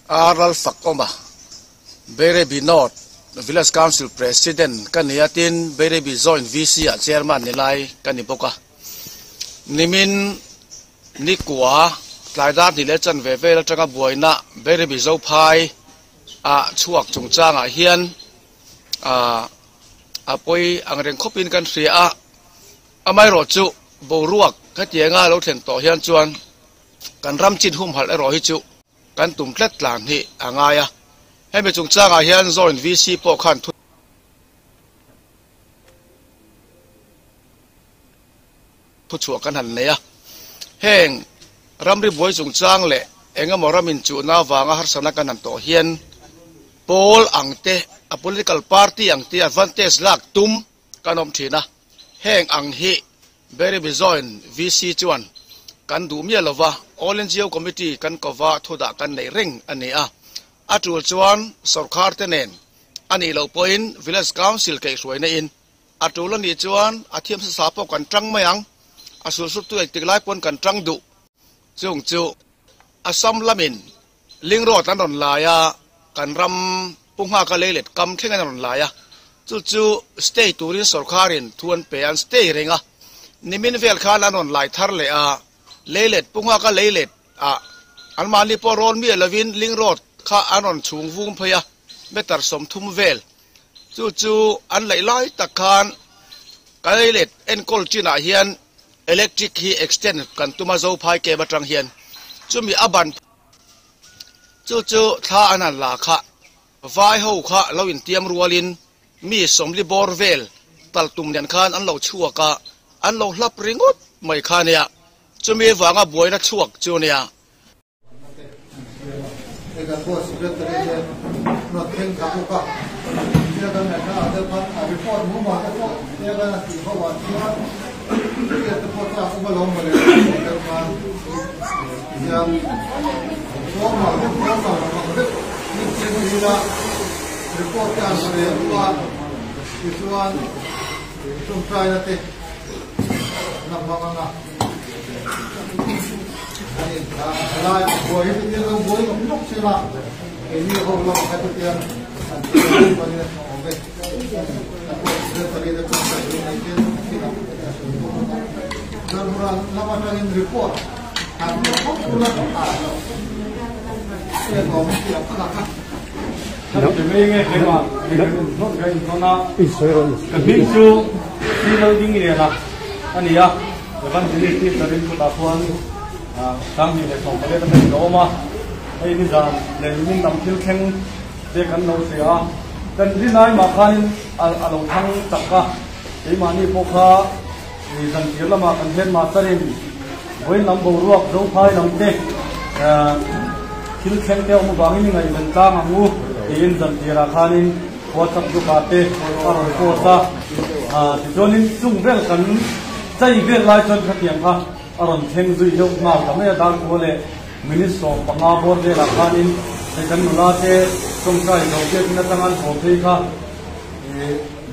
Ral fak awm a, Bairabi North Village Council President ka ni a, tin Bairabi Joint VC ah Chairman ni lai ka ni bawk a. Nimin nikua tlai dar hnih leh chanve vel atanga buaina Bairabi Zophai ah chhuak chungchangah hian a pawi angreng khawpin kan hria a, amaherawh chu boruak hetianga lo thlen tawh hian chuan Kan ram chin humhalh erawh hi chu kan tum tlat tlan hi a ngai a, hemi chungchangah hian Joint VC pawh khan thu thuchhuah kan han nei a, heng ramri buai chungchang leh eng emaw ram inchuhna avanga harsatna kan han tawh hian pawl ang te, a political party ang te advantage lak tum kan awm thin a, heng ang hi Barry Bizoin VC chuan kan duh miah lova, All NGO Committee kan kova thudah kan neih reng a ni a, a tul chuan sawrkhar te nen a nih loh pawhin Village Council keihhruaina in a tul a nih chuan a thiam sasa pawh kan tang mai ang, a sulsuttu engtik lai pawn kan tang duh. Chung chu Assam lamin Ling road an rawn lai a, kan ram Pu Nghaka lei let kam thleng an rawn lai a, chu chu stay turin sawrkharin thu an pe a, an stay reng a, nimin vel khan an rawn lai thar leh a, lei let Pu Nghaka lei let ah anmahni pawh rawn miah lovin ling road kha an rawn chhung vung phei a, meter 30 vel chu chu an laih lai tak khan ka lei let enkawl chinah hian electric hi extend kan tum a Zophai camp atang hian chumi a ban Chu chu thla an han la kha, vai ho kha lo intiam rualin mi 40 bawr vel tal tum nen khan an lo chhuak a, an lo hlap ringawt mai kha nia, chumi vanga buaina chhuak chu nia. Ka hming chu Pi Laldingliana a ni a, Evangelist hi ka rinchutah chuan 2018 atangin ka awm a, hei nizan leh nimin lam thil thleng te kan lo hria a, kan rinai mah khanin a lo thang chak a, keimahni pawh kha zan tir lamah kan headmaster-in vawiin lam boruak Zophai lam te thil thleng te awm avangin i ngaihven tlang ang u tiin zan tirah khanin WhatsApp group-ah te a rawn post a, tichuanin chung vel kan chai vel lai chuan khatiang kha A rawn thleng zui deuh nghal ta mai a, Darkua leh minute 15 bawr velah khanin hei kan nula te tawngtai zo biakin atanga an haw phei kha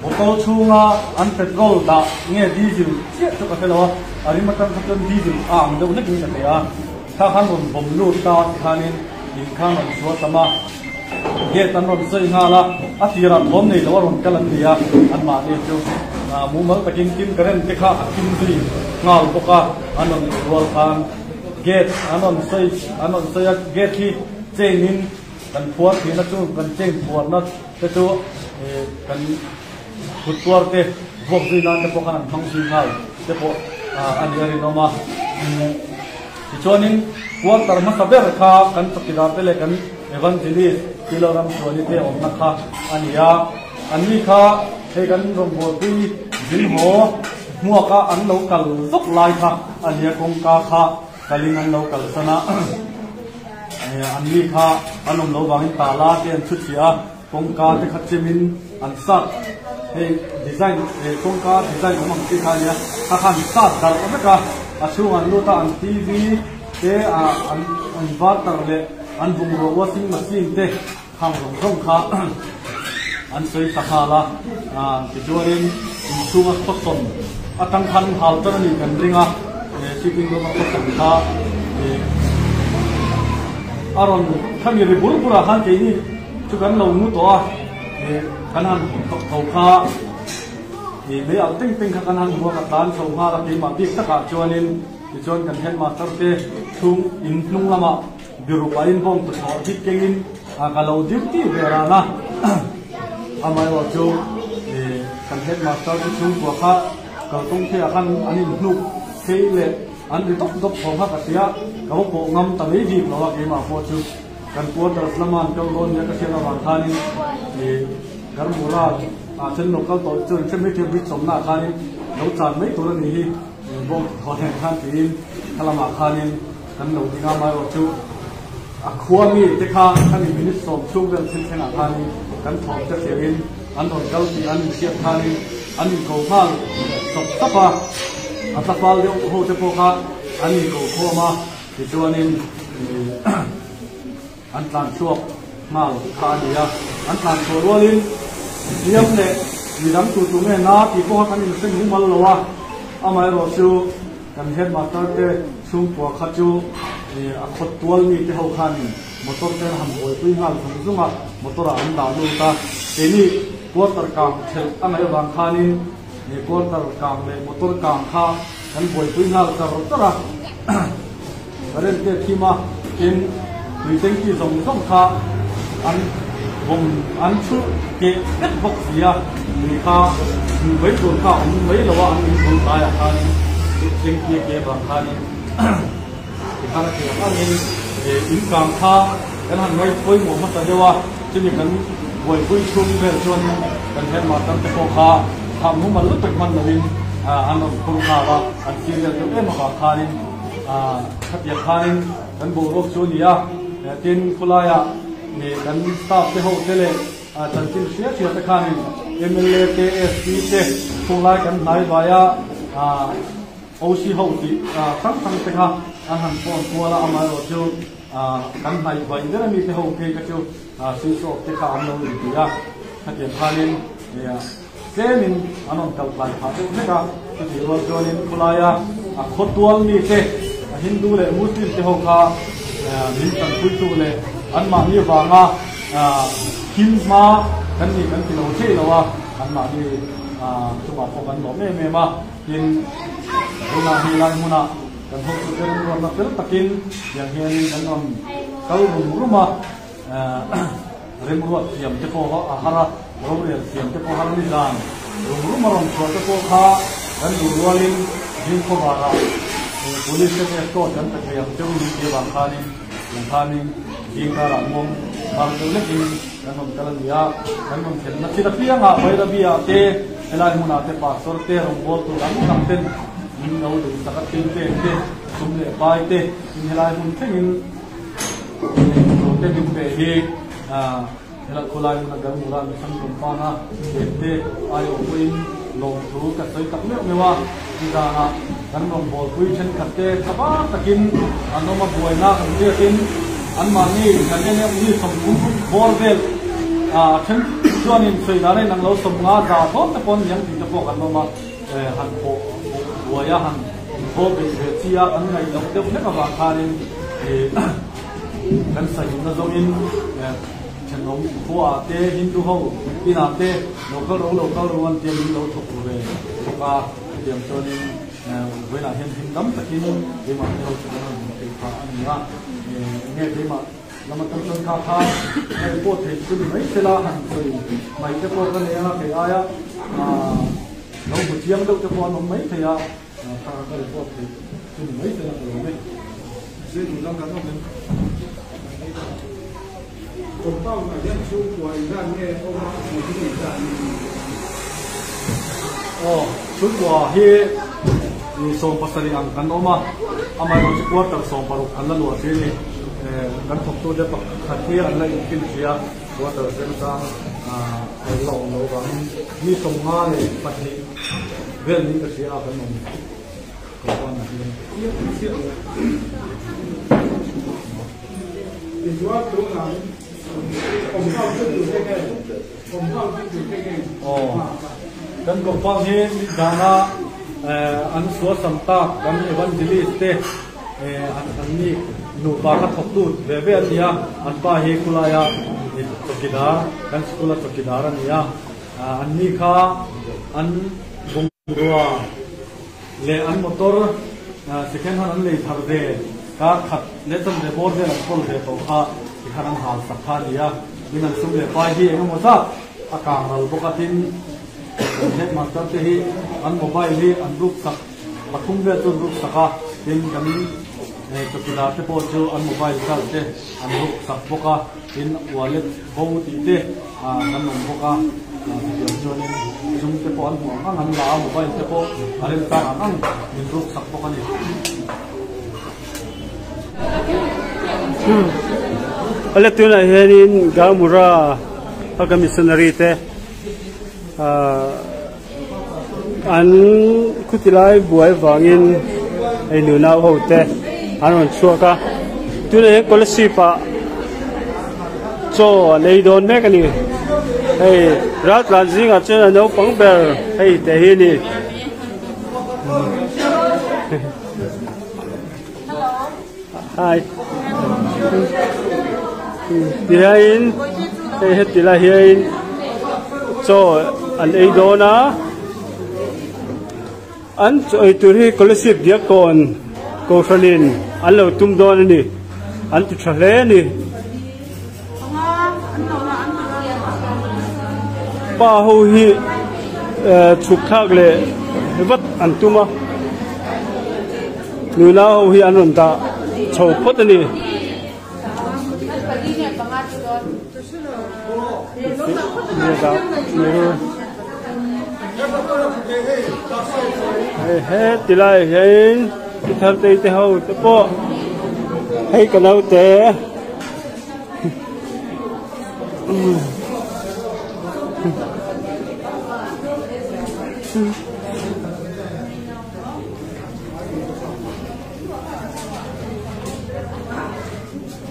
bottle chhunga an petrol dah nge diesel chiah chu ka hre lo a, a rim atang kha chuan diesel a ang deuh hlekin ka thei a, thla khan rawn bawm lut ta tikhanin in khan rawn chhuah tam a, gate an rawn sawi nghal a, a tirah thawm nei lo a rawn kal an ni a, anmahni chu mumal takin kim current te kha a kim zui nghal bawk a, an rawn luh rual khan gate an rawn sawi an rawn sawi a, gate hi chain in kan phuar thin a, chung kan chain phuarna te chu kan kut tuar te vuak zui nan te pawh khan an hmang zui nghal te pawh a ni a rinawm a. Tichuanin quarter hmasa ber kha kan chawkidar te leh kan evangelist Tilo Ramchuani te awmna kha a ni a. Anni kha hei kan rawngbawlpui zin haw hmuaka an lo kal zawk lai kha a ni a, kawngka kha kalin an lo kalsan a. Anni kha an awm lo vangin tala te an chhu chhiah a. Kawngka te kha chemin an sat hei design eh kawngka design awm ang chi kha ania kha khan sat darh vek a a chhungah an lut a an T_V te ah an inverter leh an bungrua washing machine te khang zawng zawng kha an sawi ta nghal a ah tichuanin inchhunga khawsawn atang khan hal tan a nih kan ring a eh sitting room a khawsawn kha eh. a rawn khami ri bur bur ah khan keini chu kan lo mu tawh a, kan han tho kha mei alh teng teng kha kan han hmu a, ka tlan chho nghal a keimah bik takah chuanin tichuan kan headmaster te chhung in hnung lamah biru pahin bawng tu thawh bik kengin ka lo duty ve ran a, amaherawh chu kan headmaster te chhungkua kha kalkawng pheiah khan an inhnuk phei leh an ri dawp dawp thawm kha ka hria, ka va pawh ngam ta mai bik lo a keimah pawh chu kan quarters lama an kal dawn nia ka hriat avang khanin Garmura ah chuan lo kal tawh chuan hre mai thei bridge awmnaah khanin lo tlan mai tur a nih hi bawng tu thawh nen khan tiin khalamah khanin Kan lo ding a, amaherawhchu a khua mi te kha khami minute sawm chhung vel thil thlengah khanin kan thawm te hriain an rawn kal tih an inhriat khanin an inko nghal sawp sawp a, a tlafal deuh ho te pawh kha an inko khawm a, tichuanin an tlan chhuak nghal kha a ni a, an tlan chhuah rualin hliam leh midang tur tu nge na tih pawh kha kan inhre mumal lo a, amaherawhchu Kan headmaster te chhungkua kha chu a khawt tual mi te ho khanin motor te an han buaipui nghal zung zung a, motor ah an dah lut a. Keini quarter kang thelh a ngaih avang khanin quarter kang leh motor kang kha kan buaipui nghal char char a. Current te thim a, tin tui tanky zawng zawng kha an vawm an chhulh keh vek bawk si a, tui kha hmuh mai tur kha a awm mai lo a, an in bul tlaiah khanin tanky a ke vang khanin tikhan a thei ang angin in kang kha kan han ngaih pawimawh hmasa deuh a, chumi kan buaipui chhung vel chuanin kan headmaster te pawh kha thah mumal lutuk hman loin an rawn phur nghal a, an serious deuh em avang khanin. Khatiang khanin kan boruak chu a ni a, tin khawlaiah kan staff te ho te leh chanchin hria hria te khanin mla te SP te khawlai kan hnai vai a, OC ho tih hrang hrang te kha an han phone kual a, amaherawh chu kan hnai vai ber ami te ho phei kha chu switch off te kha an lo inti a, khatiang khanin Tlemin an rawn kal tlai phah deuh hlek a, chutih rual chuanin khawlaia a khawtual mite, a Hindu leh Muslim te ho kha min tanpuitu leh anmahni vanga thim hma kan nih kan ti lo thei lo a, anmahni chungah pawh kan lawm em em a. Tin, tunah hi lai hmunah kan hotute remruatna fel takin tiang hianin kan rawn kal rum rum a. Remruat thiam te pawh a har a, rorel thiam te pawh har a ni zan. Rum rum a rawn chhuah te pawh kha kan duh rualin Zingkhawvarah Police te escort kan pe thei ang cheu min ti avang khanin tiang khanin zingkarah muang mar deuh lekin kan rawn kal a ni a. Kan rawn thlenna thil apiangah Bairabi-ah te, helai hmunah te pastor te rawngbawltu dang dang ten min lo duhsak a thil pek te, sum leh pai te in helai hmun thlengin Te min pe hi helai khawlai hmun a Garmura mihring compound a len te aiawh pawhin lawmthu ka sawi tak meuh meuh a, nizanah kan rawngbawlpui thenkhat te tha vak takin an awm a buaina kan hriatin anmahni kan en em ni 30 bawr vel a then chuanin sawi dan a inang lo 50 za dawn te pawh an ni ang tih te pawh kan awm a han pawh buai a han Haw beih ve chi a kan ngaih loh deuh hlek avang khanin kan sahimna zawngin thenawm khuaah te Hindu ho inah te lo kal ro lo kal ro an tia min lo thawk ru ve bawk a, chutiang chuanin vawiinah hian him dam takin keimah te ho chu kan rawn hmu thei phah a ni a, enge keimah lama tan chuan kha kha hei pawh theih chu ni mai sela han sawi mai te pawh ka nei anga kei aia lo hmu chiang deuh te pawh an awm mai thei a. Thla ka report theih chu ni mai ten a ka lawm e. Zir duh dang kan awm em? Compound ah hian chhungkua inzat nge awm a, mihring inzat nge awm a? Aw, chhungkua hi 70 ang kan awm a, amaherawhchu chu quarter 60 kan la luah thin a ni. Kan thawktute pakhat hi an la infinfiah a, quarter remchang a la awm loh avangin mi 52 Vel niin ka hria a kan awm compound ah hian. Aw kan compound hi nizana an suasam tak kan evangelist te. An an ni nupa kha thawktu ve ve an ni a, an pa hi khulaia chawkidar, kan sikula chawkidar a ni a. An ni kha an bungrua leh an motor second hand an lei thar ve kar khat leh chanve bawr vel an kawl ve tawh kha tikhan an hal sak kha a ni a. Tin an sum leh pai hi eng emaw zat a kang ral bawk a, tin headmaster te hi an mobile hi an ruk sak Pathum vel chu an ruk sak a, tin kan chawkidar te pawh chu an mobile charge te an ruk sak bawk a, tin wallet bo tih te kan awm bawk a, chutiang chuanin sum te pawh an hmuh ang ang an la a, mobile te pawh a remchang ang ang min ruk sak bawk a ni. Awle tunah hianin Gamura a ka missionary te ahh. An khuti lai buai vangin hei nunau ho te an rawn chhuak a tunah hian scholarship ah chaw an ei dawn mek a ni hei raltlan zingah chuan a naupang ber hei te hi a ni. Hi tihianin hei heti lai hianin chaw an ei dawn a an chaw ei tur hi scholarship diakkawn kohhranin an lo tum dawn a ni an ti tha hle a ni pa ho hi eh chhuk thlak leh vat an tum a. Nula ho hi an rawn dah chho phawt a ni. Hei he ti lai hian thi thar tei te ho te pawh hei ka naute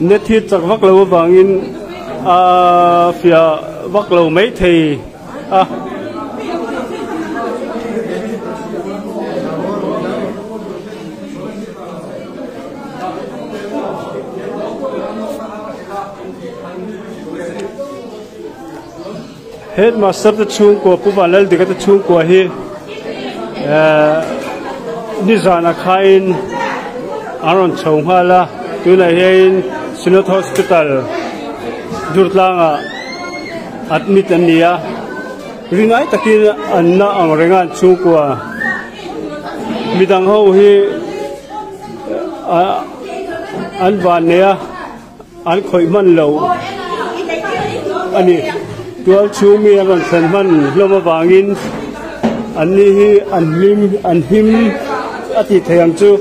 Net hi chak vak lo avangin a fiah vak lo mai thei a. Headmaster te chhungkua Pu Vanlaldika te chhungkua hi ehh nizan a khain an rawn chho nghal a tunah hian Synod Hospital Durtlangah admit an ni a ringai takin an na ang reng a an chhungkua midang ho hi ah an van nei a. An khawih hman lo a ni. Tual chhung mi an rawn thlen hman hlawm avangin an ni hi an hlim an him a tih theih ang chu.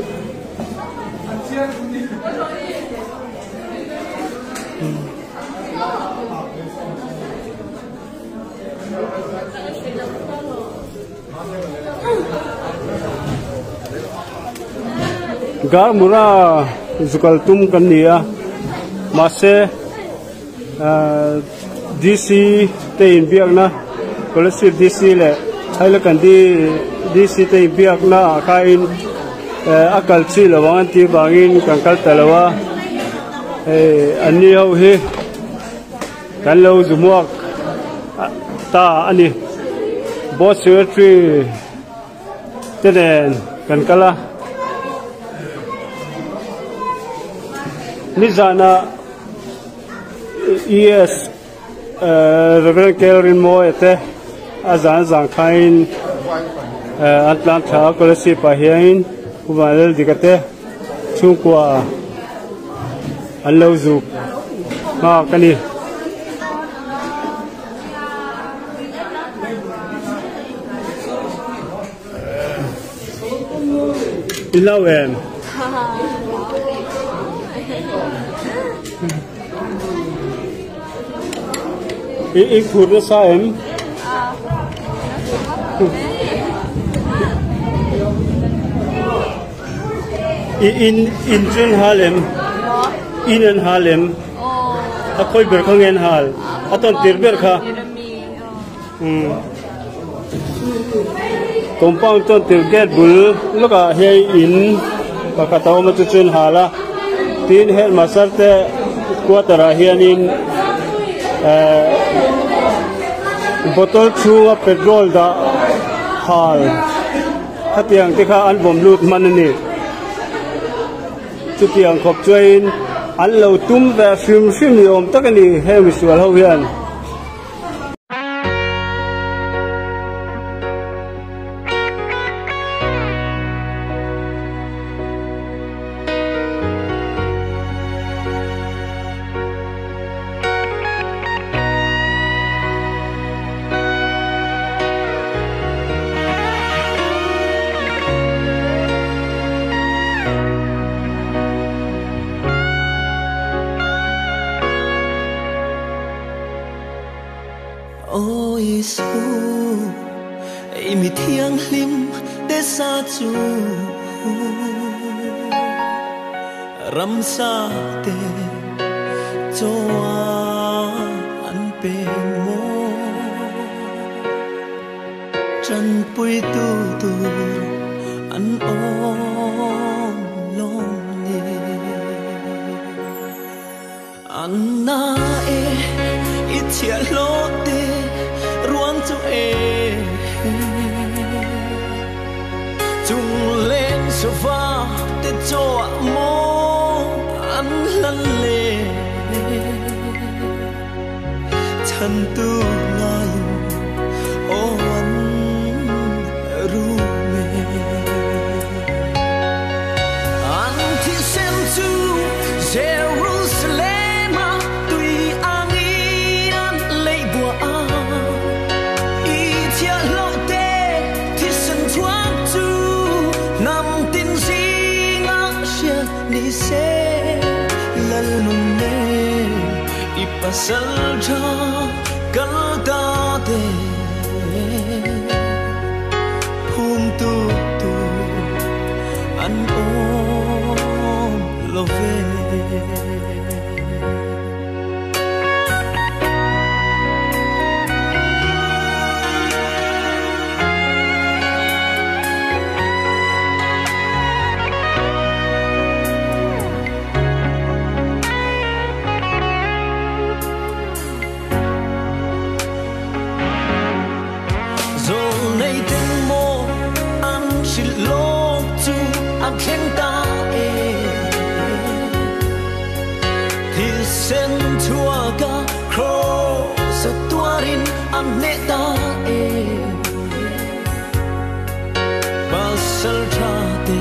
Garmura zukal tum kan ni a mahse ahh D_C te inbiakna Kolasib D_C leh Hailakandi D_C te inbiakna ah khain eh a kal chi lo ang an tih vangin kan kal ta lo a hei an ni ho hi. Kan lo zu hmuak ta a ni. Board Secretary te nen kan kal a. Nizana ES Reverend Kelrin Mawia te a zan zang khain an tlan thla a Kolasib ah hianin Pu Vanlaldika te chhungkua an lo zuk nghak a ni. I lo em? I i khur nasa em? I in in chu an hal em? In an hal em? A khawi ber kha nge an hal? A tawn tir ber kha. Um. Compound tawn tir gate bul lawkah hian in. Pakhat a awm a chu chu an hal a tin headmaster te quarter ah hianin ehh bottle chhunga petrol dah hal khatiang te kha an vawm lut hman a ni chutiang khawp chuanin an lo tum ve hrim hrim ni awm tak a ni heng misual ho hian. Aw Isu, ei mi thianghlim te sa chu Ramsa te chaw an pe maw? Tanpuitu tur an awm lawm ni. An na e, i chhiah hlawh te ruang chu e. Chung leng sava te chaw ah maw an hlan le. Chhan tu ngaiin aw an rum e. An thisen chu Jerusalem ah tui angin an lei buah a, i thiahhlawh te thisen chhuak chu hnam tin zingah hriat ni se. Lal nun nen i pasal tha kal ta te phum tu tur an awm lo ve. Zawlnei ten maw an hrilh lawk chu an thleng ta e. Thisen chhuaka kraws a tuarin an hneh ta e. Pasal tha te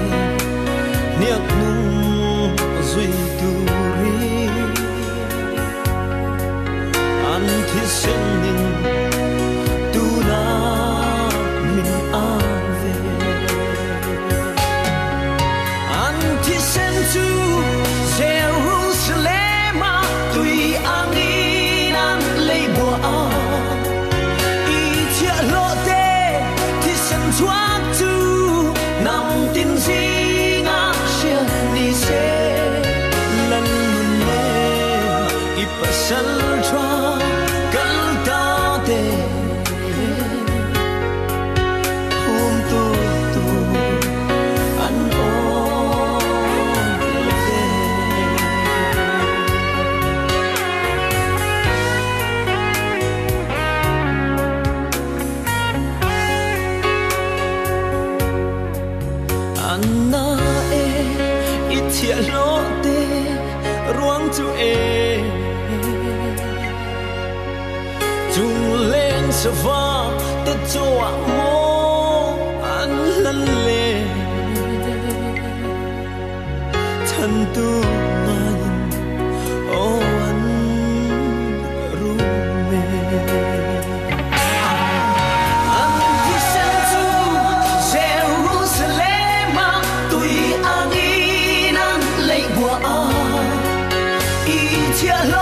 hniak hnung zui turin an thisen in tuna min ang ve. An thisen chu Jerusalem ah tui angin an lei buah a. I chhiahhlawh te thisen chhuak chu hnam tin zingah hriat ni se. Lal nun nen i pasal tha kal ta te phum tu tur an awm lo ve. An na e i chhiahhlawh te ruang chu e chung leng sava te chaw ah maw an hlan le chhan tu ngaiin aw an rum e. An thisen chu Jerusalem ah tui angin an lei buah a, i chhiahhlawh.